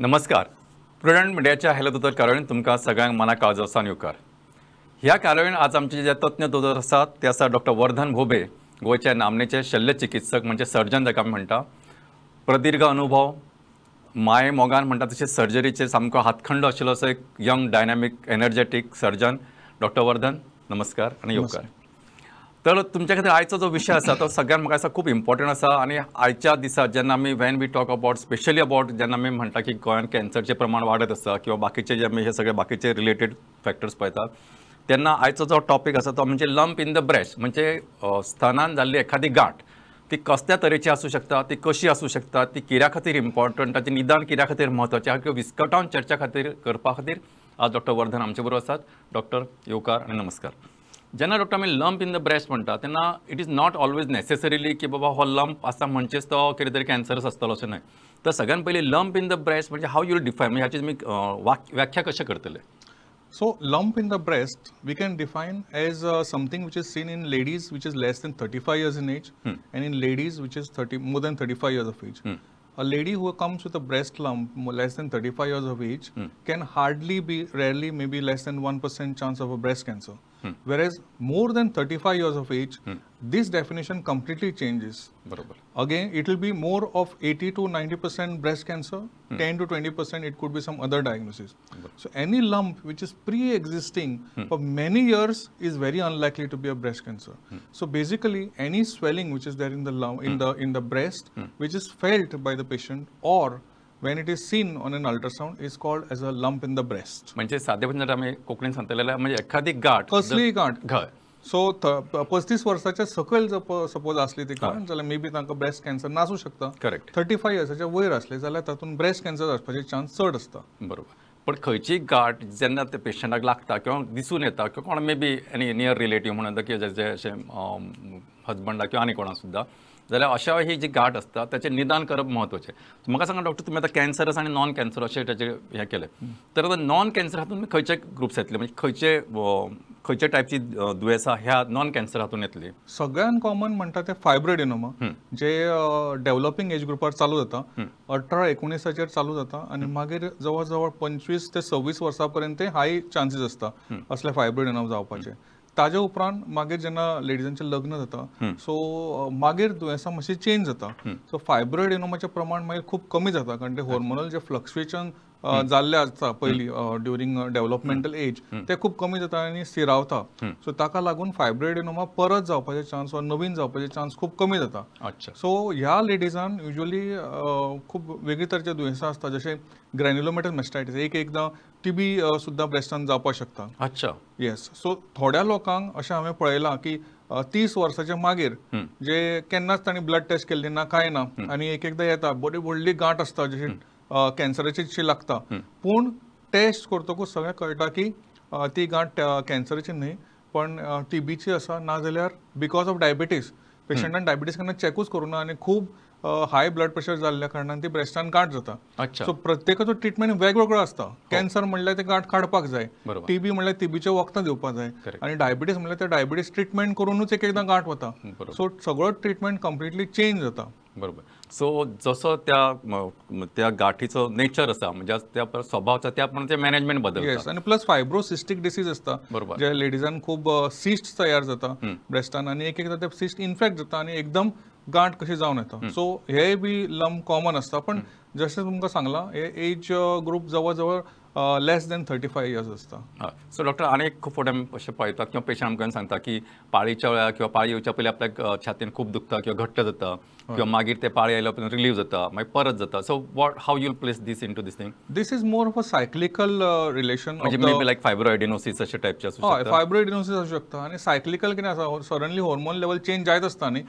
नमस्कार, प्रुडंट मिडियाच्या हॅलो दोतोर कार्यावळीन तुमकां सगळ्यांक मना काळजासान येवकार. ह्या कार्यावळीन आज आमचे जे तज्ञ दोतोर आसात ते आसा डॉक्टर वर्धन भोबे, गोंयचे नामनेचे शल्य चिकित्सक म्हणजे सर्जन जाका आमी म्हणटा. प्रदीर्घ अनुभव, माये मोगान म्हणटा तशें सर्जरीचेर सामको हातखंडो आशिल्लो असो एक young dynamic energetic surgeon doctor Vardhan. नमस्कार आनी येवकार. तर तुमच्या खातीर आयचो जो विशय आसा तो सगळ्यांत म्हाका दिसता खूब इम्पॉर्टंट आसा. आनी आयच्या दिसा जेन्ना आमी when we talk about specially about जेन्ना आमी म्हणटा की गोंयांत कॅन्सरचें प्रमाण वाडत आसा किंवा बाकीचे जे आमी हे सगळे बाकीचे रिलेटेड फॅक्टर्स पळयतात तेन्ना आयचो जो टॉपीक आसा तो म्हणजे लंप इन the breast, म्हणजे स्तनान जाल्ली एखादी गांठ. ती कसल्या तरेची आसूं शकता, ती कशी आसूं शकता, ती कित्या खातीर इम्पॉर्टंट, ताचें निदान कित्या खातीर म्हत्वाचें, हाका विस्कटावन चर्चा खातीर करपा खातीर आज डॉक्टर वर्धन आमचे बरोबर आसात. डॉक्टर येवकार आनी नमस्कार. जेन्ना डॉक्टर आमी लंप इन the breast म्हणटा तेन्ना it is not always necessarily की बाबा हो लंप आसा म्हणचेच तो कितें तरी कॅन्सरस आसतलो अशें न्हय. तर सगळ्यान पयलीं लंप इन the breast म्हणजे how you define, म्हणजे हाची तुमी व्याख्या कशें करतले? So lump in the breast we can define as something which is seen in ladies which is less than 35 years in age and in ladies which is more than 35 years of age. A lady who comes with a breast lump less than 35 years of age can hardly be, rarely maybe less than 1% chance of a breast cancer. Whereas more than 35 years of age, this definition completely changes. Barobar. Again, it will be more of 80 to 90% breast cancer, 10 to 20% it could be some other diagnosis. Barobar. So any lump which is pre-existing for many years is very unlikely to be a breast cancer. So basically any swelling which is there in the lump, in the breast, which is felt by the patient or when it is seen on an ultrasound is called as a lump in the breast. म्हणजे साधेपणान आमी कोंकणीन सांगतले म्हणजे एखादी गांठ, कसलीय गांठ. So 35 वर्साच्या सकयल जर सपोज आसली ती गांठ जाल्यार मे बी तांकां ब्रेस्ट कॅन्सर नासूं शकता. करेक्ट. 35 इयर्साच्या वयर आसले जाल्यार तातूंत ब्रेस्ट कॅन्सर आसपाचे चान्स चड आसता. बरोबर. पण खंयची गांठ जेन्ना ते पेशंटाक लागता किंवा दिसून येता किंवा कोण may be any near relative म्हणून किंवा जाचे अशें हजबंडाक किंवा आनी कोणाक सुद्दां जाल्यार अशा ही जी गांठ आसता ताचें निदान करप म्हत्वाचें. म्हाका सांगा डॉक्टर, तुमी आतां कॅन्सरस आनी नॉन कॅन्सर अशें ताचें हें केलें, तर आतां नॉन कॅन्सर हातून खंयचे ग्रुप्स येतले, म्हणजे खंयचे खंयचे टायपची दुयेंसां ह्या नॉन कॅन्सर हातून येतली? सगळ्यान कॉमन म्हणटा ते फायब्रोएडिनोमा जे डेव्हलपींग एज ग्रुपार चालू जाता, 18-19 चालू जाता आनी मागीर जवळ जवळ 25 ते 26 वर्सां पर्यंत हाय चान्सीस आसता असले फायब्रोएडिनोमा जावपाचे. ताजे उपरांत मागीर जेन्ना लेडिजांचें लग्न जाता सो मागीर दुयेंसां मातशी चेंज जाता. सो फायब्रोएडिनोमाचें प्रमाण मागीर खूब कमी जाता कारण ते हॉर्मोनल जे फ्लक्चुएशन जाल्ले आसता पयलीं ड्युरींग डेव्हलपमेंटल एज ते खूब कमी जाता आनी स्थिरावता. सो ताका लागून फायब्रोएडिनोमा परत जावपाचे चान्स वा नवीन जावपाचे चान्स खूब कमी जाता. सो ह्या लेडिजान युजली खूब वेगळे तरेचे दुयेंसां आसता जशें ग्रॅन्युलोमेटस मेस्टायटीस, एक एकदां टीबी सुद्दां ब्रेस्टान जावपाक शकता. अच्छा. येस. सो थोड्या लोकांक अशें हांवें पळयलां की 30 वर्साच्या मागीर जे केन्नाच तांणी ब्लड टेस्ट केल्ली ना कांय ना आनी एक एकदां येता बरी व्हडली गांठ आसता जशी कॅन्सराची शी लागता, पूण टेस्ट करतकूच सगळें कळटा की ती गांठ कॅन्सराची न्हय पण टीबीची आसा, नाजाल्यार because of diabetes पेशंटान डायबिटीज केन्ना चॅकूच करूं ना आनी खूब हाय ब्लड प्रेशर जाल्ल्या कारणान ती ब्रेस्टान गांठ जाता. सो प्रत्येकाचो ट्रिटमेंट वेगवेगळो आसता. कॅन्सर म्हणल्यार ते गांठ काडपाक जाय, टीबी म्हणल्यार टीबीचें वखदां दिवपाक जाय आनी डायबिटीज म्हणल्यार ते डायबिटीज ट्रिटमेंट करुनूच एक एकदां गांठ वता. सो सगळो ट्रिटमेंट कंप्लिटली चेंज जाता. बरोबर. सो जसो त्या त्या गाठीचो नेचर आसा म्हणजे त्या स्वभावाचा त्या प्रमाणे मॅनेजमेंट बदलता. येस. आनी प्लस फायब्रोसिस्टीक डिसीज आसता जे लेडिजान खूब सिस्ट तयार जाता ब्रेस्टान आनी एक एकदां ते सिस्ट इन्फेक्ट जाता आनी एकदम गांठ कशी जावन येता. सो हे बी लंप कॉमन आसता. पण जशें तुमकां सांगलां हे एज ग्रूप जवळ जवळ लेस देन 35 इयर्स आसता. सो डॉक्टर आनी एक खूब फावटी आमी अशें पळयतात किंवा पेशंट आमकां सांगता की पाळीच्या वेळार किंवा पाळी येवच्या पयलीं आपल्याक छातयेन खूब दुखता किंवा घट्ट जाता किंवा मागीर ते पाळी आयल्या उपरांत रिलीव जाता मागीर परत जाता. So what how you place this into this thing? This is more of a cyclical relation, म्हणजे मे बी लायक फायब्रोएडिनोसिस अशे टायपचे आसूं शकता. हय, फायब्रोएडिनोसिस आसूं शकता. आनी सायक्लिकल कितें आसा, सडनली हॉर्मोन लेवल चेंज जायत आसता न्ही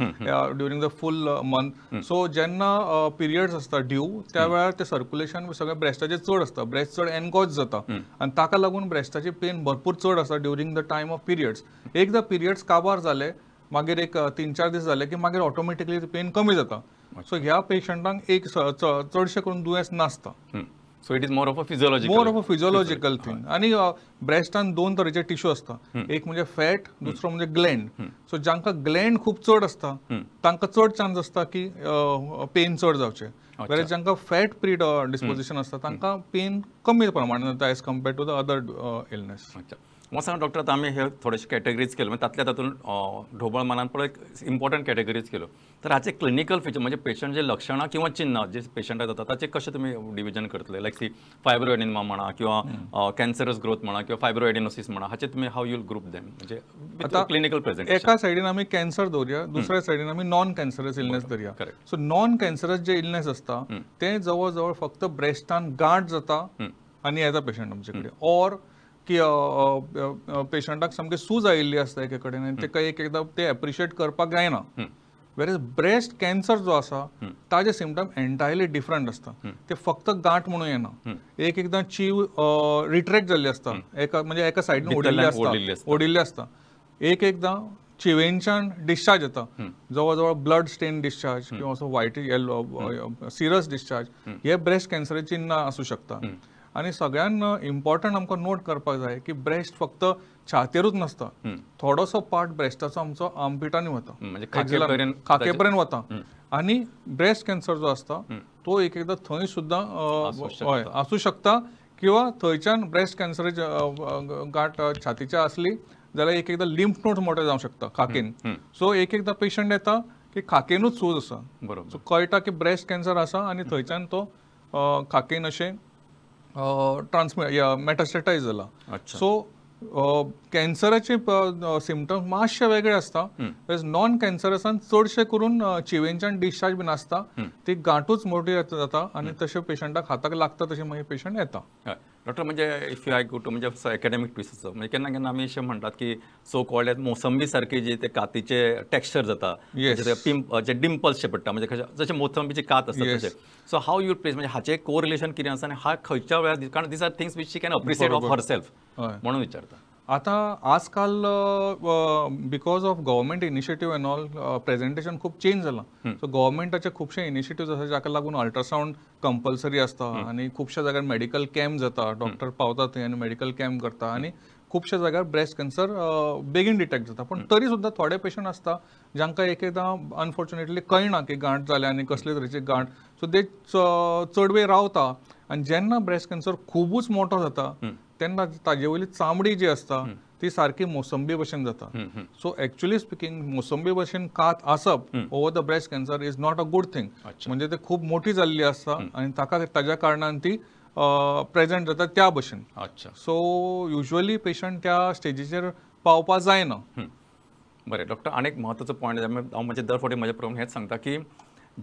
during the full month. So जेन्ना पिरियड्स आसता ड्यू त्या वेळार ते सर्क्युलेशन सगळें ब्रेस्टाचें चड आसता, ब्रेस्ट चड एनगॉज जाता आनी ताका लागून ब्रेस्टाची पेन भरपूर चड आसता during the time of periods. एकदां पिरियड्स काबार जाले मागीर एक 3-4 दीस जाले की मागीर ऑटोमॅटिकली पेन कमी जाता. सो ह्या पेशंटांक एक चडशें करून दुयेंस नासता. So it is more of a physiological, more of a physiological thing. आनी ब्रेस्टान दोन तरेचे टिश्यू आसता, एक म्हणजे फॅट, दुसरो म्हणजे ग्लँड. सो जांकां ग्लँड खूब चड आसता तांकां चड चान्स आसता की पेन चड जावचें, जाल्यार जांकां फॅट प्री डिस्पोजिशन आसता तांकां पेन कमी प्रमाणान जाता as compare to the other illness. अच्छा, म्हाका सांगा डॉक्टर, आतां आमी हे थोडेशे कॅटेगरीज केले, म्हणजे तातल्या तातूंत ढोबळ मानान पळय इम्पॉर्टंट कॅटेगरीज केल्यो, तर हाचे क्लिनिकल फिचर म्हणजे पेशंट जे लक्षणां किंवा चिन्नां जे पेशंटाक जाता ताचे कशें तुमी डिविजन करतले? लायक सी फायब्रोएडिनमा म्हणा किंवा कॅन्सरस ग्रोथ म्हणा किंवा फायब्रोएडिनोसिस म्हणा, हाचे तुमी how you'll group them म्हणजे क्लिनिकल प्रेझेंटेशन? एका सायडीन आमी कॅन्सर दवरया, दुसऱ्या सायडीन आमी नॉन कॅन्सरस इलनेस धरया. सो नॉन कॅन्सरस जे इलनेस आसता ते जवळ जवळ फक्त ब्रेस्टान गांठ जाता आनी येता पेशंट आमचे कडेन, ऑर की पेशंटाक सामकी सूज आयिल्ली आसता एके कडेन आनी ताका एक एकदां ते एप्रिशिएट करपाक जायना. वेरेज ब्रेस्ट कॅन्सर जो आसा ताजे सिमटम एंटायरली डिफरंट आसता, ते फक्त गांठ म्हणून येना, एक एकदां चीव रिट्रॅक्ट जाल्ली आसता, एका म्हणजे एका सायडीन ओडिल्ली आसता, एक एकदां चिवेंच्यान डिस्चार्ज येता, जवळ जवळ ब्लड स्टेन डिस्चार्ज किंवा असो व्हायट येलो सिरस डिस्चार्ज, हे ब्रेस्ट कॅन्सराची चिन्नां आसूं शकता. आनी सगळ्यान इम्पॉर्टंट आमकां नोट करपाक जाय की ब्रेस्ट फक्त छातयेरूच नासता, थोडोसो पार्ट ब्रेस्टाचो आमचो आर्मपिटांनी वता, म्हणजे खाके पर्यंत वता. आनी ब्रेस्ट कॅन्सर जो आसता तो एक एकदां थंय सुद्दां हय आसूं शकता, किंवा थंयच्यान ब्रेस्ट कॅन्सराची गांठ छातीच्या आसली जाल्यार एक एकदां लिम्फ नोड्स मोठे जावंक शकता खाकेन. सो एक एकदां पेशंट येता की खाकेनूच सूज आसा, बरोबर, सो कळटा की ब्रेस्ट कॅन्सर आसा आनी थंयच्यान तो खाकेन अशें ट्रान्समिट मेटास्टेटायज जाला. सो कॅन्सराचे सिमटम्स मातशे वेगळे आसता, नॉन कॅन्सरसान चडशे करून चिवेंच्यान डिस्चार्ज बीन आसता, ती गांठूच मोठी जाता आनी तशें पेशंटाक हाताक लागता तशें मागीर पेशंट येता. डॉक्टर, म्हणजे if you I go to म्हणजे एकॅडमिक ट्विस्ट आसा, म्हणजे केन्ना केन्ना आमी अशें म्हणटात की सो कॉल्ड मोसंबी सारकी जी ते कातीचे टेक्स्चर जाता, जे डिम्पल्स पडटा, म्हणजे जशें मोसंबीची कात आसता तशें. सो how you place म्हणजे हाचें कोरिलेशन कितें आसा आनी हा खंयच्या वेळार, कारण these are things which she can appreciate of herself म्हणून विचारता. आतां आजकाल because of government initiative and all presentation खूब चेंज जालां. सो गव्हर्मेंटाचे खुबशे इनिशिएटिव्ह आसा जाका लागून अल्ट्रासावंड कंपल्सरी आसता आनी खुबश्या जाग्यार मेडिकल कॅम्प जाता, डॉक्टर पावता थंय आनी मेडिकल कॅम्प करता आनी खुबश्या जाग्यार ब्रेस्ट कॅन्सर बेगीन डिटेक्ट जाता. पूण तरी सुद्दां थोडे पेशंट आसता जांकां एक एकदां अनफॉर्च्युनेटली कळना की गांठ जाल्या आनी कसले तरेची गांठ, सो ते चड वेळ रावता आनी जेन्ना ब्रेस्ट कॅन्सर खुबूच मोठो जाता तेन्ना ताजे वयली चामडी जी आसता ती सारकी मोसंबी भशेन जाता. सो एक्चुअली स्पिकींग मोसंबी भशेन कात आसप over the breast cancer is not a good thing, म्हणजे ते खूब मोठी जाल्ली आसता आनी ताका ताज्या कारणान ती प्रेजेंट जाता त्या भशेन. सो युजली पेशंट त्या स्टेजीचेर पावपा जायना. बरें डॉक्टर, आनी एक म्हत्वाचो पॉयंट हांव म्हणजे दर फावटी म्हज्या प्रमाण हेंच सांगता की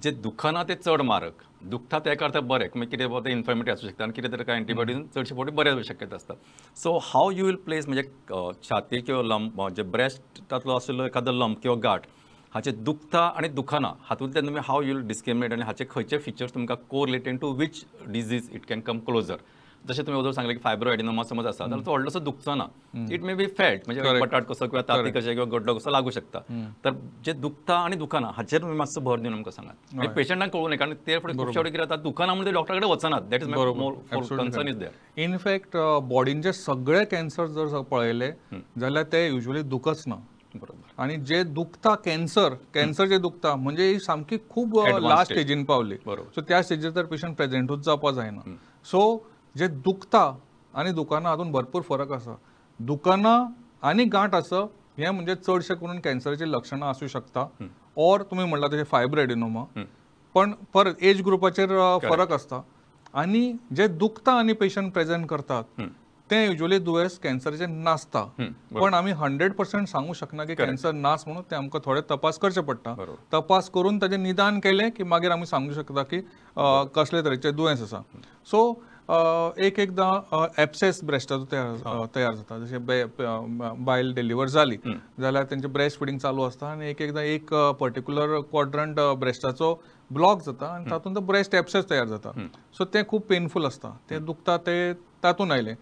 जे दुखना ते चड मारक, दुखता ते करता बरें, मागीर कितें बाबा इन्फ्लेमेटरी आसूं शकता आनी कितें तरी काय एंटीबॉडीज चडशे फावटी बरें शक्यता आसता. So how you will place म्हणजे छाती किंवा लंप जे ब्रेस्टांतलो आशिल्लो एखादो लंप किंवा गांठ हाचे दुखता आनी दुखना हातूंतल्यान तुमी how you will discriminate आनी हाचे खंयचे फिचर्स तुमकां correlated to which disease it can come closer? जशें तुमी अदोर सांगलें की फायब्रोएडिनोमा समज आसा जाल्यार तो व्हडलोसो दुखचो ना, it may be felt म्हणजे बटाट कसो किंवा ताती कशें किंवा गड्डो कसो लागू शकता. तर जे दुखता आनी दुखना हाचेर तुमी मातसो भर दिवन आमकां सांगात, पेशंटांक कळूं नये, कारण ते फुडें खुबशे फावटी कितें जाता दुखना म्हणून ते डॉक्टरा कडेन वचनात. That is my more concern is there. In fact बॉडींचे सगळे कॅन्सर जर पळयले जाल्यार ते युजली दुखच ना, बरोबर, आनी जे दुखता कॅन्सर, कॅन्सर जे दुखता म्हणजे ही सामकी खूब लास्ट स्टेजीन पावली, सो त्या स्टेजीर तर पेशंट प्रेजेंटूच जावपा जायना. सो जे दुखता आनी दुखना हातूंत भरपूर फरक आसा. दुखना आनी गांठ आसप हें म्हणजे चडशें करून कॅन्सराची लक्षणां आसूं शकता, ऑर तुमी म्हणला तशें फायब्रोएडिनोमा, पण परत एज ग्रुपाचेर फरक आसता. आनी जे दुखता आनी पेशंट प्रेजेंट करतात तें युजली दुयेंस कॅन्सराचें नासता, पण आमी 100% सांगू शकना की कॅन्सर नास म्हणून, ते आमकां थोडे तपास करचे पडटा. तपास करून ताजें निदान केलें की मागीर आमी सांगू शकता की कसले तरेचें दुयेंस आसा. सो एक एकदां एब्सेस ब्रेस्टाचो तयार जाता, जशें बायल डिलिव्हर जाली जाल्यार तेंचें ब्रेस्ट फिडींग चालू आसता आनी एक एकदां एक पर्टिक्युलर क्वॉड्रंट ब्रेस्टाचो ब्लॉक जाता आनी तातूंत ब्रेस्ट एब्सेस तयार जाता. सो तें खूब पेनफूल आसता, तें दुखता ते तातूंत आयलें.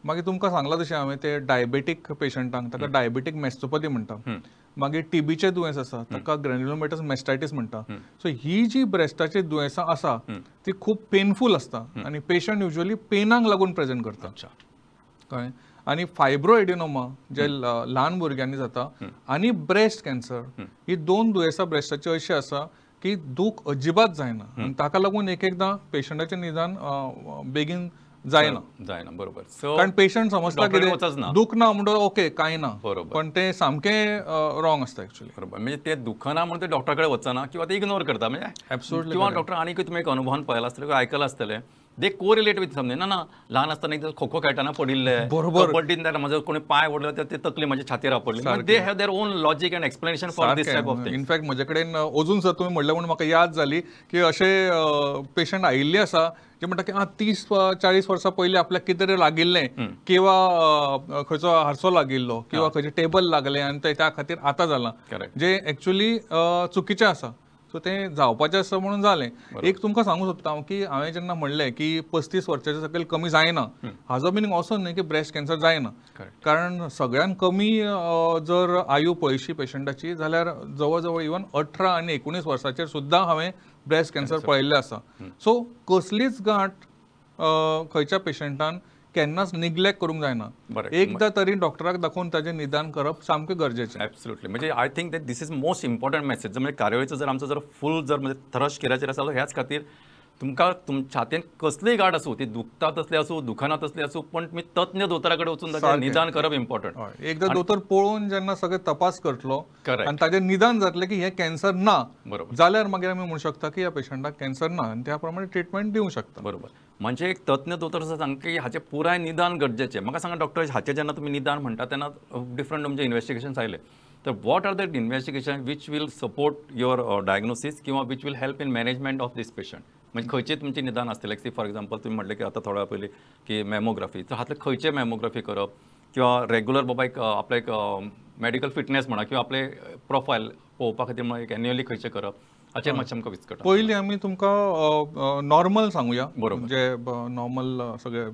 मागीर तुमकां सांगलां तशें हांवें ते डायबेटीक पेशंटांक ताका डायबेटीक मॅस्टोपॅथी म्हणटा. मागीर टीबीचें दुयेंस आसा ताका ग्रॅन्युलोमेटस मॅस्टायटीस म्हणटा. सो ही जी ब्रेस्टाची दुयेंसां आसा ती खूब पेनफूल आसता आनी पेशंट युजली पेनाक लागून प्रेजेंट करता. कळ्ळें? आनी फायब्रोएडिनोमा जे ल्हान भुरग्यांनी जाता आनी ब्रेस्ट कॅन्सर ही दोन दुयेंसां ब्रेस्टाची अशी आसा की दूख अजिबात जायना आनी ताका लागून एक एकदां पेशंटाचें निदान बेगीन जायना. जायना, बरोबर. कारण पेशंट समजता कितें दुख ना म्हणटकर ओके कांय ना, पण ते सामकें रॉंग आसता एक्चुअली. बरोबर, म्हणजे ते दुखना म्हणून ते डॉक्टरा कडेन वचना किंवा ते इग्नोर करता. म्हणजे ॲब्सोल्युटली. किंवा डॉक्टर आनीक तुमी एक अनुभवान पळयलां आसतलें किंवा आयकलां आसतलें, दे कोरिलेट विथ समथिंग. ना ना ल्हान आसतना एकदां खो खो खेळटना पडिल्ले, बरोबर, कबड्डीन म्हजो कोणी पांय ओडलो तर ते तकली म्हज्या छातीर आपडली. They have their own logic and explanation for this type of thing. In fact म्हजे कडेन अजून सर तुमी म्हणलें म्हणून म्हाका याद जाली की अशे पेशंट आयिल्ले आसा जे म्हणटा की 30-40 वर्सां पयलीं आपल्याक कितें तरी लागिल्लें किंवा खंयचो हारसो लागिल्लो किंवा खंयचें टेबल लागलें आनी ते त्या खातीर आतां जालां, जे एक्चुअली चुकीचें आसा. सो तें जावपाचें आसा म्हणून जालें. एक तुमकां सांगूंक सोदता हांव की हांवें जेन्ना म्हणलें की 35 वर्साच्या सकयल कमी जायना, हाजो मिनींग असो न्हय की ब्रेस्ट कॅन्सर जायना. कारण सगळ्यान कमी जर आयु पळयशी पेशंटाची जाल्यार जवळ जवळ इवन 18 आनी 19 वर्साचेर सुद्दां हांवें ब्रेस्ट कॅन्सर पळयल्लें आसा. सो कसलीच गांठ खंयच्या पेशंटान केन्नाच निग्लेक्ट करूंक जायना, एकदां तरी डॉक्टराक दाखोवन ताजें निदान करप सामकें गरजेचें. ॲब्सोल्युटली. म्हणजे I think that this is most important message. म्हणजे कार्यावळीचो जर आमचो जर फूल जर म्हणजे थ्रश केल्याचेर आसा ह्याच खातीर तुमकां तुमच्या छातयेन कसलीय गांठ आसूं, ती दुखता तसली आसूं, दुखना तसली आसूं, पण तुमी तज्ञ दोतोरा कडेन वचून ताचें निदान करप इम्पॉर्टंट. एकदां दोतोर पळोवन जेन्ना सगळें तपास करतलो आनी ताजें निदान जातलें की हें कॅन्सर ना, बरोबर, जाल्यार मागीर आमी म्हणूंक शकता की ह्या पेशंटाक कॅन्सर ना आनी त्या प्रमाणे ट्रिटमेंट दिवंक शकता. बरोबर. म्हणजे एक तज्ञ दोतोर आसा सांगता की हाचें पुराय निदान गरजेचें. म्हाका सांगा डॉक्टर, हाचें जेन्ना तुमी निदान म्हणटा तेन्ना डिफरंट तुमचे इन्वेस्टिगेशन्स आयले, तर what are the investigation which will support your diagnosis किंवा which will help in management of this patient? म्हणजे खंयचे तुमचे निदान आसतलें? सी फॉर एग्जाम्पल तुमी म्हटलें की आतां थोड्या पयलीं की मॅमोग्राफी, तर हातलें खंयचे मॅमोग्राफी करप किंवा रेगुलर बाबा एक आपले एक मेडिकल फिटनेस म्हणा किंवा आपले प्रोफायल पळोवपा खातीर म्हणून एक एन्युअली खंयचें करप, हाचेर मातशें आमकां विस्कट. पयलीं आमी तुमकां नॉर्मल सांगुया. बरोबर. जे नॉर्मल सगळे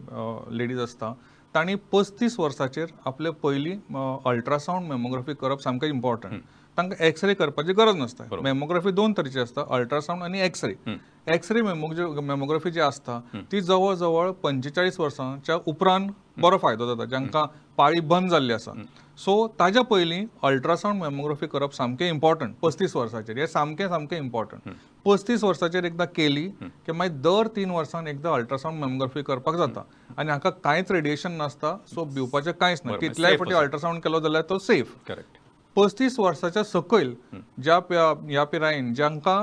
लेडीज आसता तांणी 35 वर्साचेर आपले पयलीं अल्ट्रासावंड मॅमोग्राफी करप सामकें इम्पॉर्टंट. तांकां एक्सरे करपाची गरज नासता. मॅमोग्राफी दोन तरेची आसता, अल्ट्रासावंड आनी एक्सरे. एक्सरे मॅमोग्राफी जी आसता ती जवळ जवळ 45 वर्सांच्या उपरांत बरो फायदो जाता जांकां पाळी बंद जाल्ली आसा. सो ताज्या पयलीं अल्ट्रासावंड मॅमोग्राफी करप सामकें इम्पॉर्टंट 35 वर्साचेर. हें सामकें सामकें इम्पॉर्टंट. 35 वर्साचेर एकदां केली की मागीर दर 3 वर्सान एकदां अल्ट्रासावंड मॅमोग्राफी करपाक जाता आनी हाका कांयच रेडिएशन नासता, सो भिवपाचें कांयच ना. कितल्याय फावटी अल्ट्रासावंड केलो जाल्यार तो सेफ. करेक्ट. 35 वर्साच्या सकयल ज्या ह्या पिरायेन जांकां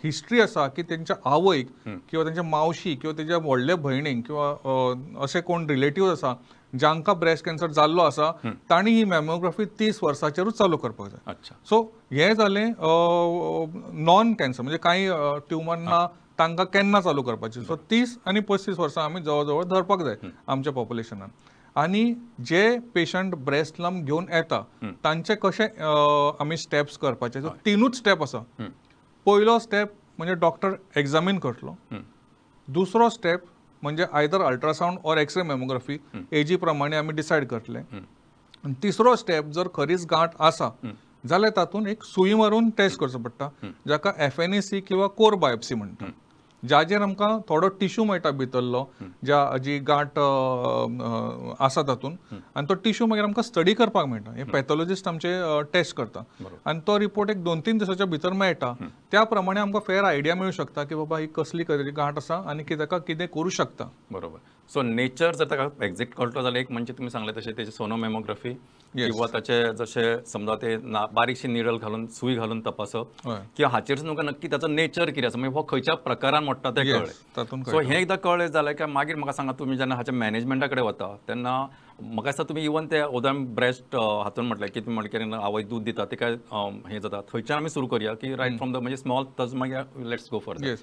हिस्ट्री आसा की तेंच्या आवयक किंवा तेंच्या मावशी किंवा तेंच्या व्हडल्या भयणीक किंवा अशे कोण रिलेटिव्ह आसा जांकां ब्रेस्ट कॅन्सर जाल्लो आसा तांणी ही मॅमोग्राफी 30 वर्साचेरूच चालू करपाक जाय. सो हें जालें नॉन कॅन्सर, म्हणजे कांय ट्युमर ना तांकां केन्ना चालू करपाची. सो 30 आनी 35 वर्सां आमी जवळ जवळ धरपाक जाय आमच्या पॉप्युलेशनान. आनी जे पेशंट ब्रेस्ट लंप घेवन येता तांचे कशे आमी स्टेप्स करपाचे, सो 3 स्टेप आसा. पयलो स्टेप म्हणजे डॉक्टर एग्जामीन करतलो. दुसरो स्टेप म्हणजे either ultrasound or x-ray mammography एजी प्रमाणे आमी डिसायड करतले. आनी तिसरो स्टेप जर खरीच गांठ आसा जाल्यार तातूंत एक सुई मारून टेस्ट करचो पडटा जाका FNAC किंवा कोर बायोप्सी म्हणटा, जाचेर आमकां थोडो टिश्यू मेळटा भितरलो ज्या जी गांठ आसा तातूंत, आनी तो टिश्यू मागीर आमकां स्टडी करपाक मेळटा. हे पॅथॉलॉजिस्ट आमचे टेस्ट करता आनी तो रिपोर्ट एक 2-3 दिसाच्या भितर मेळटा. त्या प्रमाणे आमकां फेर आयडिया मेळूं शकता की बाबा ही कसली तरेची गांठ आसा आनी ताका कितें करूं शकता. बरोबर. सो नेचर जर ताका एक्झॅक्ट कळटलो जाल्यार एक म्हणजे तुमी सांगलें तशें तेचे सोनोमॅमोग्राफी किंवा ताचे जशें समजा ते बारीकशी निडल घालून सुई घालून तपासप किंवा हाचेर तुमकां नक्की ताचो नेचर कितें आसा, म्हणजे हो खंयच्या प्रकारान मोडटा तें कळ्ळें. सो हें एकदां कळ्ळें जाल्यार काय मागीर म्हाका सांगा तुमी जेन्ना हाच्या मॅनेजमेंटा कडेन वता तेन्ना म्हाका दिसता तुमी इवन ते ओदम ब्रेस्ट हातून म्हटलें की तुमी म्हटलें की आवय दूद दिता ते काय हें जाता, थंयच्यान आमी सुरू करुया की रायट फ्रॉम the म्हणजे स्मॉल तस मागीर let's go further.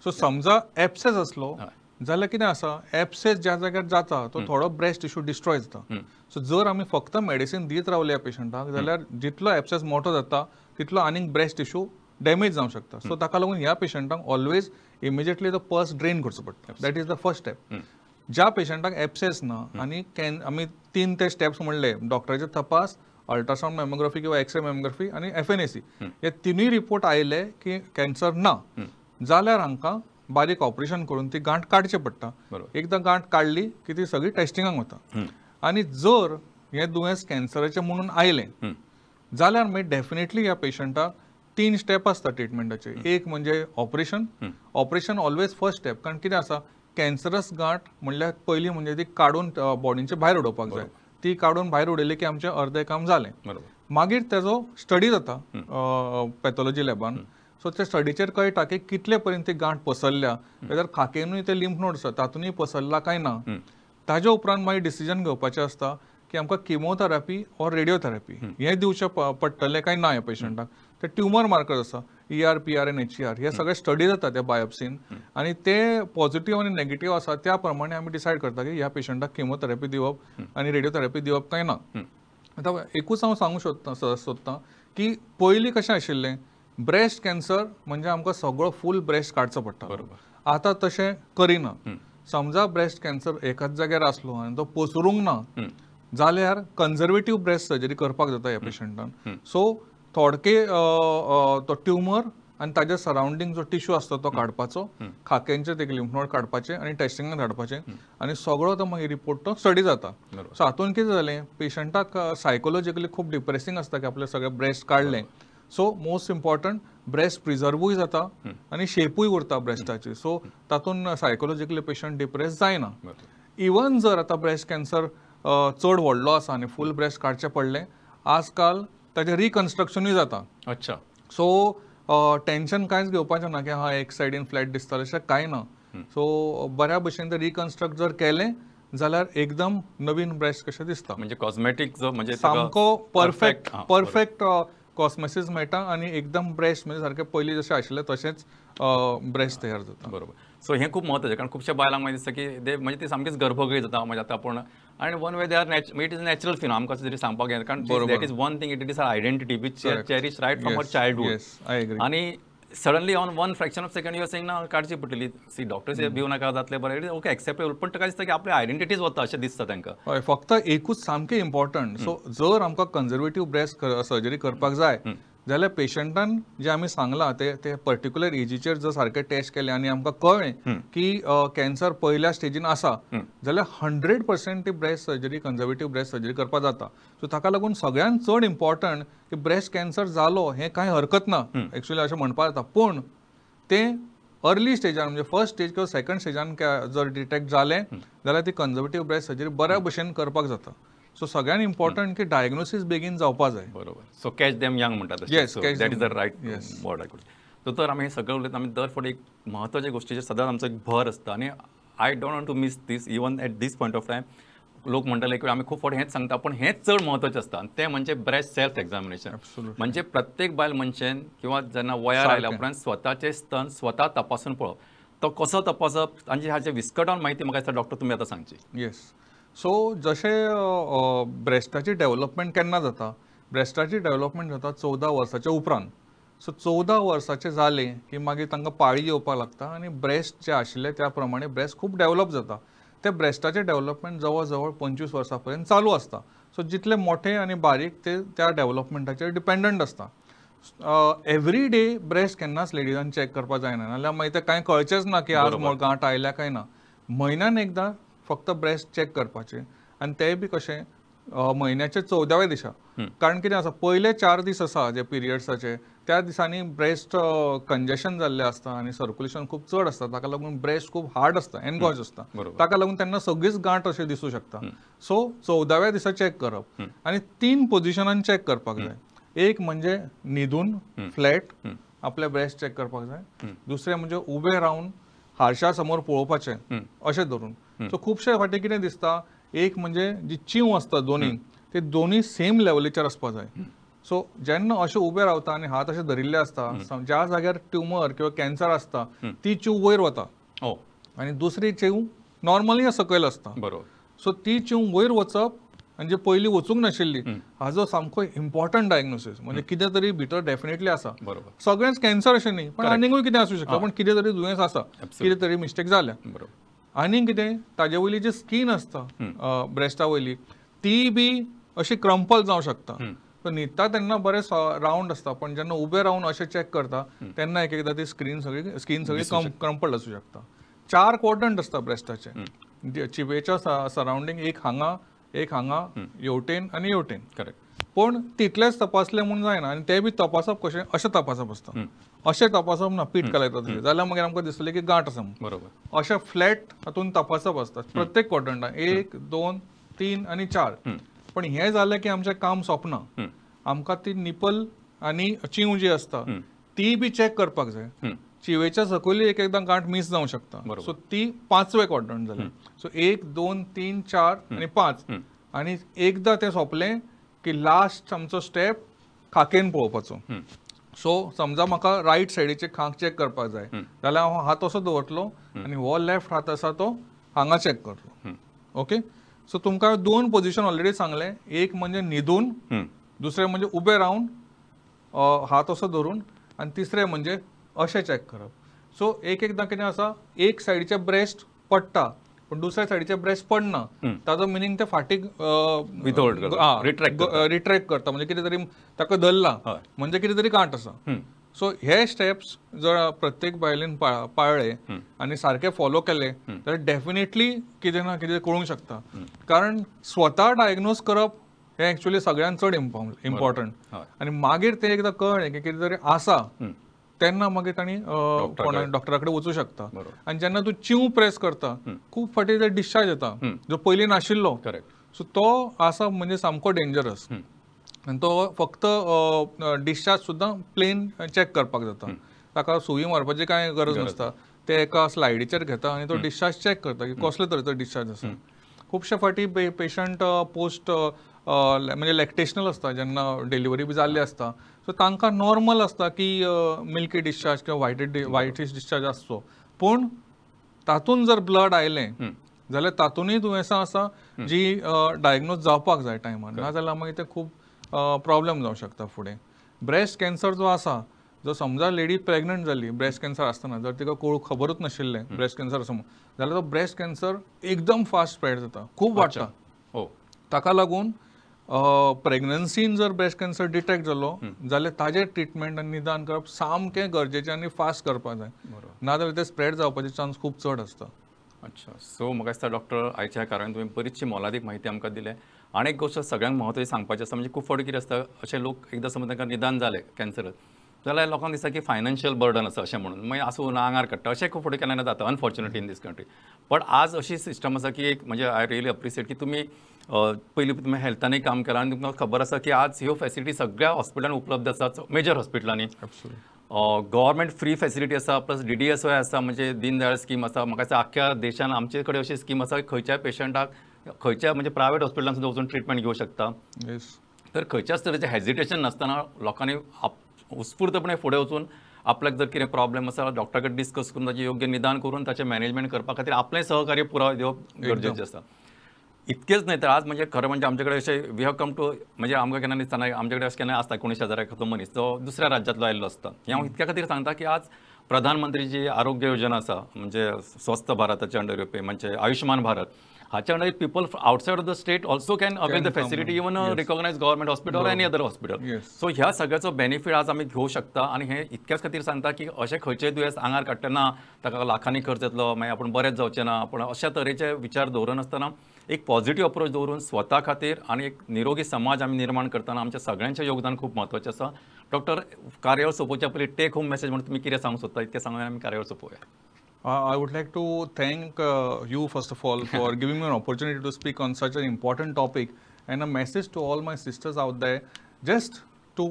सो समजा एब्सेस आसलो जाल्यार कितें आसा, एब्सेस ज्या जाग्यार जाता तो थोडो ब्रेस्ट टिश्यू डिस्ट्रॉय जाता. सो जर आमी फक्त मेडिसीन दीत रावले ह्या पेशंटाक जाल्यार जितलो एब्सेस मोठो जाता तितलो आनीक ब्रेस्ट टिश्यू डॅमेज जावंक शकता. सो ताका लागून ह्या पेशंटांक ऑलवेज इमिजिएटली तो पस ड्रेन करचो पडटा. That is the first step. ज्या पेशंटाक एब्सेस ना आनी आमी 3 ते स्टेप्स म्हणले, डॉक्टराचे तपास, अल्ट्रासावंड मेमोग्राफी किंवा एक्सरे मेमोग्राफी आनी FNAC, हे तिनूय रिपोर्ट आयले की कॅन्सर ना जाल्यार हांकां बारीक ऑपरेशन करून ती गांठ काडची पडटा. एकदां गांठ काडली की ती सगळी टेस्टिंगाक वता. आनी जर हें दुयेंस कॅन्सराचें म्हणून आयलें जाल्यार मागीर डेफिनेटली ह्या पेशंटाक 3 स्टेप आसता ट्रिटमेंटाचे. एक म्हणजे operation. Operation always first step, कारण कितें आसा, कॅन्सरस गांठ म्हणल्यार पयलीं म्हणजे ती काडून बॉडीचे भायर उडोवपाक जाय. ती काडून भायर उडयली की आमचें अर्दें काम जालें. मागीर तेजो स्टडी जाता पॅथॉलॉजी लॅबान. सो त्या स्टडीचेर कळटा की कितले पर्यंत ती गांठ पसरल्या, जाल्यार खाकेनूय ते लिम्फ नोड्स आसा तातूंतय पसरला काय ना. ताजे उपरांत मागीर डिसिजन घेवपाचें आसता की आमकां किमोथेरपी ऑर रेडियोथेरपी हें दिवचें पडटलें काय ना ह्या पेशंटाक. ते ट्युमर मार्कर आसा, ER, PR आनी HER, हे सगळे स्टडी जाता त्या बायोप्सीन आनी ते पॉझिटिव्ह आनी नेगेटिव्ह आसा त्या प्रमाणे आमी डिसायड करता की ह्या पेशंटाक किमोथेरपी दिवप आनी रेडियोथेरपी दिवप काय ना. आतां एकूच हांव सांगूंक सोदतां की पयलीं कशें आशिल्लें, ब्रेस्ट कॅन्सर म्हणजे आमकां सगळो फूल ब्रेस्ट काडचो पडटा. आतां तशें करिना. समजा ब्रेस्ट कॅन्सर एकाच जाग्यार आसलो आनी तो पसरूंक ना जाल्यार कन्जर्वेटीव ब्रेस्ट सर्जरी करपाक जाता ह्या पेशंटान. सो थोडके तो ट्युमर आनी ताजे सरावंडींग जो टिश्यू आसता तो काडपाचो, खाक्यांचे ते लिम्फ नोड काडपाचे आनी टेस्टिंगाक धाडपाचे आनी सगळो तो मागीर रिपोर्ट तो स्टडी जाता. सो हातून कितें जालें, पेशंटाक सायकोलॉजिकली खूब डिप्रेसिंग आसता की आपले सगळे ब्रेस्ट काडलें. सो मोस्ट इम्पॉर्टंट ब्रेस्ट प्रिजर्वूय जाता आनी शेपूय उरता ब्रेस्टाची. सो तातूंत सायकोलॉजिकली पेशंट डिप्रेस जायना. इवन जर आतां ब्रेस्ट कॅन्सर चड व्हडलो आसा आनी फूल ब्रेस्ट काडचें पडलें, आजकाल ताचें रिकन्स्ट्रक्शनूय जाता. अच्छा. सो टेन्शन कांयच घेवपाचें ना की हा एक सायडीन फ्लॅट दिसतालें, अशें कांय ना. सो बऱ्या भशेन ते रिकन्स्ट्रक्ट जर केलें जाल्यार एकदम नवीन ब्रेस्ट कशें दिसता, म्हणजे कॉस्मेटीक जो म्हणजे सामको परफेक्ट परफेक्ट कॉस्मेसिस मेळटा आनी एकदम ब्रेस्ट म्हणजे सारकें पयलीं जशें आशिल्लें तशेंच ब्रेस्ट तयार जाता. बरोबर. सो हें खूब म्हत्वाचें, कारण खुबश्या बायलांक मागीर दिसता की ते म्हणजे ते सामकेच गर्भगळी जाता, म्हणजे आतां आपूण आनी one way they are it is natural Fino आमकां तरी सांगपाक येना, कारण that is one thing, it is our identity which cherish right from our childhood. आनी suddenly on one fraction of second you are saying ना काडची पडटली, सी डॉक्टर्स भिव नाका जातलें बरें, it is okay acceptable, पण ताका दिसता की आपली आयडेंटिटीज वता अशें दिसता तांकां. हय, फक्त एकूच सामकें इम्पॉर्टंट, सो जर आमकां कन्जर्वेटीव ब्रेस्ट सर्जरी करपाक जाय जाल्यार पेशंटान जे आमी सांगलां ते ते पर्टिक्युलर एजीचेर जर सारकें टेस्ट केलें आनी आमकां कळ्ळें की कॅन्सर पयल्या स्टेजीन आसा जाल्यार 100% ती breast surgery, conservative breast surgery करपाक जाता. सो ताका लागून सगळ्यांत चड इम्पॉर्टंट की ब्रेस्ट कॅन्सर जालो हें कांय हरकत ना एक्चुअली अशें म्हणपाक जाता, पूण तें अर्ली स्टेजान म्हणजे फर्स्ट स्टेज किंवा सेकंड स्टेजान जर डिटेक्ट जालें जाल्यार ती कन्जर्वेटीव ब्रेस्ट सर्जरी बऱ्या भशेन करपाक जाता. सो सगळ्यांत इम्पॉर्टंट की डायग्नोसीस बेगीन जावपा जाय. बरोबर. सो कॅच देम यंग म्हणटात. Yes, that is the right word. So तर आमी हे सगळें उलयता, आमी दर फावटी एक म्हत्वाच्या गोश्टीचेर सदांच आमचो एक भर आसता आनी I don't want to miss this even at this point of time. लोक म्हणटाले की आमी खूब फावटी हेंच सांगता, पूण हेंच चड म्हत्वाचें आसता आनी तें म्हणजे ब्रेस्ट सेल्फ एग्जामिनेशन. म्हणजे प्रत्येक बायल मनशेन किंवा जेन्ना वयार आयल्या उपरांत स्वताचे स्तन स्वता तपासून पळोवप, तो कसो तपासप आनी हाचे विस्कटावन म्हायती म्हाका दिसता डॉक्टर तुमी आतां सांगची. येस. सो जशें ब्रेस्टाची डेवलपमेंट केन्ना जाता, ब्रेस्टाची डेवलपमेंट जाता 14 वर्साच्या उपरांत. सो 14 वर्साचे जाले की मागीर तांकां पाळी येवपाक लागता आनी ब्रेस्ट जे आशिल्ले त्या प्रमाणे ब्रेस्ट खूब डेवलप जाता. ते ब्रेस्टाचें डेवलपमेंट जवळ जवळ 25 वर्सां पर्यंत चालू आसता. सो जितले मोठे आनी बारीक ते त्या डेवलपमेंटाचेर डिपेंडंट आसता. एवरी डे ब्रेस्ट केन्नाच लेडिजान चॅक करपाक जायना, नाल्यार मागीर तें कांय कळचेंच ना की आज गांठ आयल्या काय ना. म्हयन्यान एकदां फक्त ब्रेस्ट चॅक करपाचे आनी तेय बी कशें म्हयन्याच्या 14व्या दिसा, कारण कितें आसा पयले 4 दीस आसा जे पिरियड्साचे त्या दिसांनी ब्रेस्ट कंजेशन जाल्लें आसता आनी सर्क्युलेशन खूब चड आसता, ताका लागून ब्रेस्ट खूब हार्ड आसता, एनगॉज आसता, ताका लागून तेन्ना सगळीच गांठ अशें दिसूं शकता. सो 14व्या दिसा चॅक करप आनी 3 पोजिशनान चॅक करपाक जाय. एक म्हणजे न्हिदून फ्लॅट आपले ब्रेस्ट चॅक करपाक जाय, दुसरें म्हणजे उबे रावन हारशा समोर पळोवपाचें अशें धरून. सो खुबशे फावटी कितें दिसता, एक म्हणजे जी चींव आसता दोनी ते दोनी सेम लेवलीचेर आसपाक जाय. सो जेन्ना अशें उबे रावता आनी हात अशे धरिल्ले आसता, ज्या जाग्यार ट्युमर किंवा कॅन्सर आसता ती चींव वयर वता आनी दुसरी चींव नॉर्मली सकयल आसता. बरोबर. सो ती चींव वयर वचप आनी जे पयलीं वचूंक नाशिल्ली हाजो सामको इम्पॉर्टंट डायग्नोसीस, म्हणजे कितें तरी भितर डेफिनेटली आसा. सगळेंच कॅन्सर अशें न्ही, पण आनीकूय कितें आसूं शकता, पण कितें तरी दुयेंस आसा, कितें तरी मिस्टेक जाल्या. बरोबर. आनी कितें ताजे वयली जी स्कीन आसता ब्रेस्टा वयली ती बी अशी क्रम्पल जावं शकता. सो न्हिदता तेन्ना बरें रावंड आसता, पण जेन्ना उबे रावन अशें चॅक करता तेन्ना एक एकदां ती स्कीन सगळी क्रम्पल्ड आसूं शकता. 4 क्वॉड्रंट आसता ब्रेस्टाचे, चिवेच्या सरावंडींग, एक हांगा, एक हांगा, हेवटेन आनी हेवटेन. करेक्ट. पूण तितलेंच तपासलें म्हूण जायना, आनी तें बी तपासप कशें, अशें तपासप आसता, अशें तपासप ना पीठ कालयता तशें जाल्यार मागीर आमकां दिसतलें की गांठ आसा म्हूण. बरोबर. अशें फ्लॅट हातून तपासप आसता प्रत्येक क्वॉड्रंटान, 1 2 3 आनी 4. पण हें जालें की आमचें काम सोंपना, आमकां ती निपल आनी चींव जी आसता ती बी चॅक करपाक जाय. चिवेच्या सकयली एक एकदां गांठ मीस जावं शकता, सो ती 5वें क्वॉड्रंट जालें. सो 1 2 3 4 आनी 5. आनी एकदां तें सोंपलें की लास्ट आमचो स्टेप खाकेन पळोवपाचो. सो समजा म्हाका रायट सायडीचे खांक चॅक करपाक जाय जाल्यार हांव हात असो दवरतलो आनी हो लेफ्ट हात आसा तो हांगा चॅक करतलो. ओके, सो तुमकां 2 पोजिशन ऑलरेडी सांगलें, एक म्हणजे न्हिदून, दुसरें म्हणजे उबे रावन हात असो धरून, आनी तिसरें म्हणजे अशें चॅक करप. सो एक एकदां कितें आसा, एक सायडीचें ब्रेस्ट पडटा पण दुसऱ्या सायडीचें ब्रेस्ट पडना, ताजो मिनींग ते फाटीक रिट्रॅक्ट करता, म्हणजे कितें तरी ताका धरला, म्हणजे कितें तरी गांठ आसा. सो हे स्टेप्स जर प्रत्येक बायलेन पाळ्ळे आनी सारके फॉलो केले जाल्यार डेफिनेटली कितें ना कितें कळूंक शकता. कारण स्वता डायग्नोज करप हें एक्चुअली सगळ्यांत चड इम्पॉर्टंट, आनी मागीर तें एकदां कळ्ळें की कितें तरी आसा तेन्ना मागीर तांणी कोणा डॉक्टरा कडेन वचूं शकता. आनी जेन्ना तूं चींव प्रेस करता खूब फावटी ते डिस्चार्ज येता जो पयलीं नाशिल्लो. करेक्ट. सो तो आसा म्हणजे सामको डेंजरस, आनी तो फक्त डिस्चार्ज सुद्दां प्लेन चॅक करपाक जाता, ताका सुई मारपाची कांय गरज नासता. ते एका स्लायडीचेर घेता आनी तो डिस्चार्ज चॅक करता की कसले तरेचो डिस्चार्ज आसा. खुबशे फावटी पेशंट पोस्ट म्हणजे लॅक्टेशनल आसता, जेन्ना डिलिव्हरी बी जाल्ली आसता, सो तांकां नॉर्मल आसता की मिल्की डिस्चार्ज किंवा व्हायटीश डिस्चार्ज आसचो, पूण तातूंत जर ब्लड आयलें जाल्यार तातूंतय दुयेंसां आसा जी डायग्नोज जावपाक जाय टायमान, नाजाल्यार मागीर ते खूब प्रॉब्लेम जावं शकता फुडें. ब्रेस्ट कॅन्सर जो आसा, जो समजा लेडी प्रेग्नंट जाली ब्रेस्ट कॅन्सर आसतना, जर तिका खबरूच नाशिल्लें ब्रेस्ट कॅन्सर आसा म्हणून, जाल्यार तो ब्रेस्ट कॅन्सर एकदम फास्ट स्प्रेड जाता, खूब वाडटा. ताका लागून प्रेग्नन्सीन जर ब्रेस्ट कॅन्सर डिटेक्ट जालो जाल्यार ताजें ट्रिटमेंट आनी निदान करप सामकें गरजेचें आनी फास्ट करपाक जाय, नाजाल्यार ते स्प्रेड जावपाचे चान्स खूब चड आसता. अच्छा, सो म्हाका दिसता डॉक्टर आयच्या कारण तुवें बरीचशी मोलादीक म्हायती आमकां दिल्या. आनी एक गोश्ट सगळ्यांक म्हत्वाची सांगपाची आसा, म्हणजे खूब फावटी कितें आसता अशे लोक एकदां समज तांकां निदान जालें कॅन्सर जाल्यार लोकांक दिसता की फायनान्शियल बर्डन आसा अशें म्हणून मागीर आसूं ना आंगार काडटा, अशें खूब फावटी केन्ना जाता unfortunately in this country. But आज अशी सिस्टम आसा की एक म्हणजे I really appreciate की तुमी पयलीं तुमी हेल्थानूय काम केलां आनी तुमकां खबर आसा की आज ह्यो फॅसिलिटी सगळ्या हॉस्पिटलांनी उपलब्ध आसात, मेजर हॉस्पिटलांनी गव्हर्मेंट फ्री फॅसिलिटी आसा, प्लस DDSY आसा, म्हणजे दीनदयाळ स्कीम आसा. म्हाका दिसता आख्ख्या देशान आमचे कडेन अशी स्कीम आसा खंयच्याय पेशंटाक खंयच्या म्हणजे प्रायवेट हॉस्पिटलान सुद्दां वचून ट्रिटमेंट घेवं शकता. तर खंयच्याच तरेचें हेजिटेशन नासतना लोकांनी उत्स्फूर्तपणे फुडें वचून आपल्याक जर कितें प्रॉब्लेम आसा डॉक्टरा कडेन डिस्कस करून ताचें योग्य निदान करून ताचें मॅनेजमेंट करपा खातीर आपलें सहकार्य पुराय दिवप गरजेचें आसा. इतकेंच न्हय तर आज म्हणजे खरें म्हणजे आमचे कडेन अशें we have come to म्हणजे आमकां केन्ना दिसतना आमचे कडेन अशें केन्ना आसता कोणी शेजाऱ्याक मनीस जो दुसऱ्या राज्यांतलो आयिल्लो आसता. हें हांव इतक्या खातीर सांगता की आज प्रधानमंत्री जी आरोग्य योजना आसा म्हणजे स्वस्थ भारताचे अंडर येवपी म्हणजे आयुष्यमान भारत हाच्या under people outside of the state also can avail the facility even recognise government hospital any other hospital. So ह्या सगळ्याचो बेनिफीट आज आमी घेवं शकता आनी हें इतक्याच खातीर सांगता की अशें खंयचेय दुयेंस आंगार काडटना ताका लाखांनी खर्च येतलो मागीर आपूण बरेंच जावचें ना पूण अशा तरेचे विचार दवरनासतना एक पॉझिटिव्ह अप्रोच दवरून स्वता खातीर आनी एक निरोगी समाज आमी निर्माण करतना आमच्या सगळ्यांचें योगदान खूब म्हत्वाचें आसा. डॉक्टर, कार्यावळ सोंपोवच्या पयलीं टेक होम मॅसेज म्हणून तुमी कितें सांगूंक सोदता इतकें सांगून आमी कार्यावळ सोंपोवया. I would like to thank you first of all for giving me an opportunity to speak on such an important topic, and a message to all my sisters out there, just to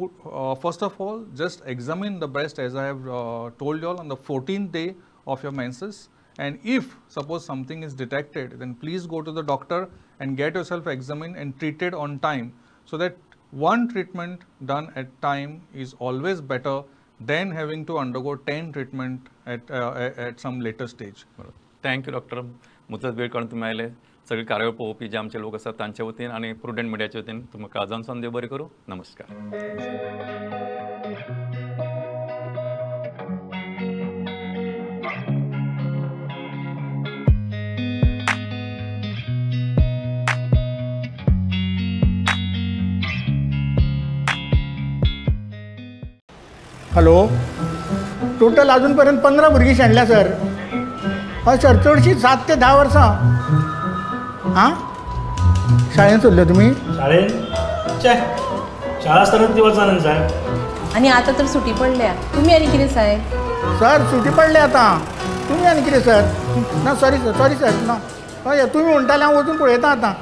first of all just examine the breast as I have told you all on the 14th day of your menses, and if suppose something is detected then please go to the doctor and get yourself examined and treated on time, so that one treatment done at time is always better than having to undergo 10 treatment at some later stage. Thank you doctor, मुजत वेळ काडून तुमी आयले. सगळे कार्यावळ पळोवपी जे आमचे लोक आसात तांचे वतीन आनी प्रुडंट मिडियाचे वतीन तुमकां काळजांतल्यान देव बरें करूं. नमस्कार. हॅलो, टोटल अजून पर्यंत 15 भुरगीं शेणल्या सर. हय सर, चडशीं 7 ते 10 वर्सां. आं, शाळेंत सोडले तुमी? शाळेंत? छे, शाळा आसतनाच दिवस जाले साहेब. आनी आतां तर सुटी पडल्या. तुमी आनी कितें साहेब? सर सुटी पडल्या आतां, तुमी आनी कितें सर? ना सॉरी सर, सॉरी सर, ना. हय तुमी म्हणटाले हांव वचून पळयता आतां.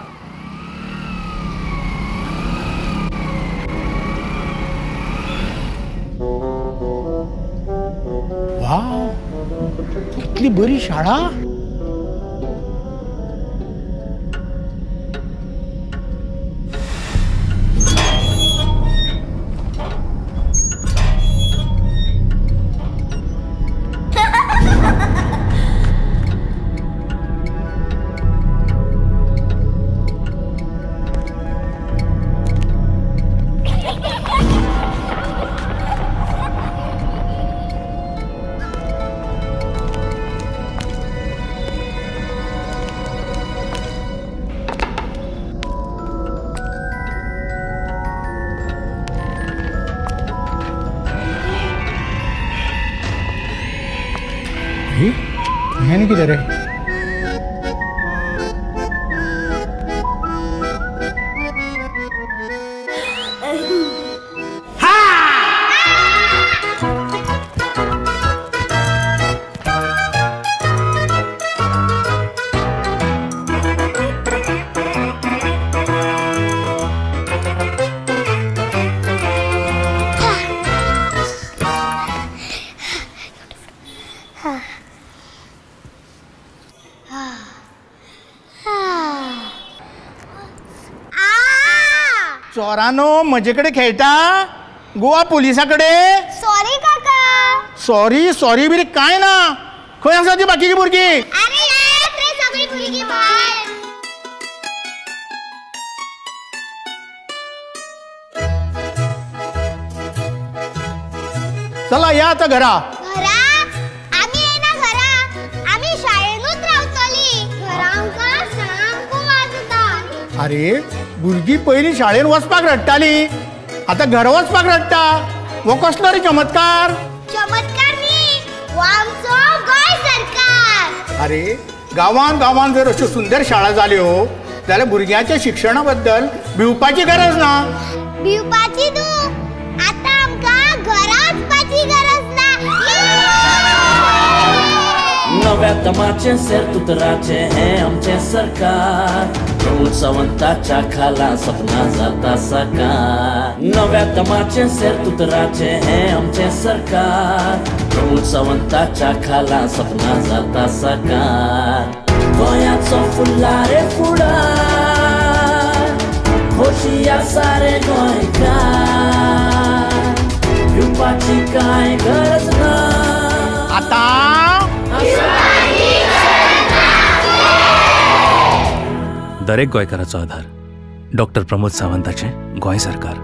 वाव, कितली बरी शाळा. हें कितें रे? चोरानो म्हजे कडेन खेळटा? गोवा पुलिसा कडेन? सॉरी काका. सॉरी सॉरी बिरी काय ना. खंय आसा ती बाकीची भुरगीं? अरे रे सगळी भुरगीं भायर. चला या आतां घरा. घरा? आमी येना घरा, आमी शाळेनूच रावतली. घरा आमकां सामको वाज येता. अरे भुरगीं पयलीं शाळेन वचपाक रडटाली, आतां घरा वचपाक रडटा. हो कसलो रे चमत्कार? चमत्कार न्ही, हो आमचो गोंय सरकार. अरे गांवान गांवान जर अश्यो सुंदर शाळा जाल्यो जाल्यार भुरग्यांच्या शिक्षणा बद्दल भिवपाची गरज ना. भिवपाची तूं, आतां आमकां घरा वचपाची गरज ना. नव्या दमाचें सेर्तुतराचें हें आमचें सरकार. प्रमोद सावंताच्या खाला सपना जाता साकार. नव्या दमाचें सेर्तुतराचें हें आमचें सरकार. प्रमोद सावंताच्या खाला सपना जाता साकार. गोंयाचो फुडला रे फुडार, खोशी आसा रे गोंयकार, भिवपाची कांय गरज ना. आतां दरेक गोंयकाराचो आधार डॉक्टर प्रमोद सावंताचें गोंय सरकार.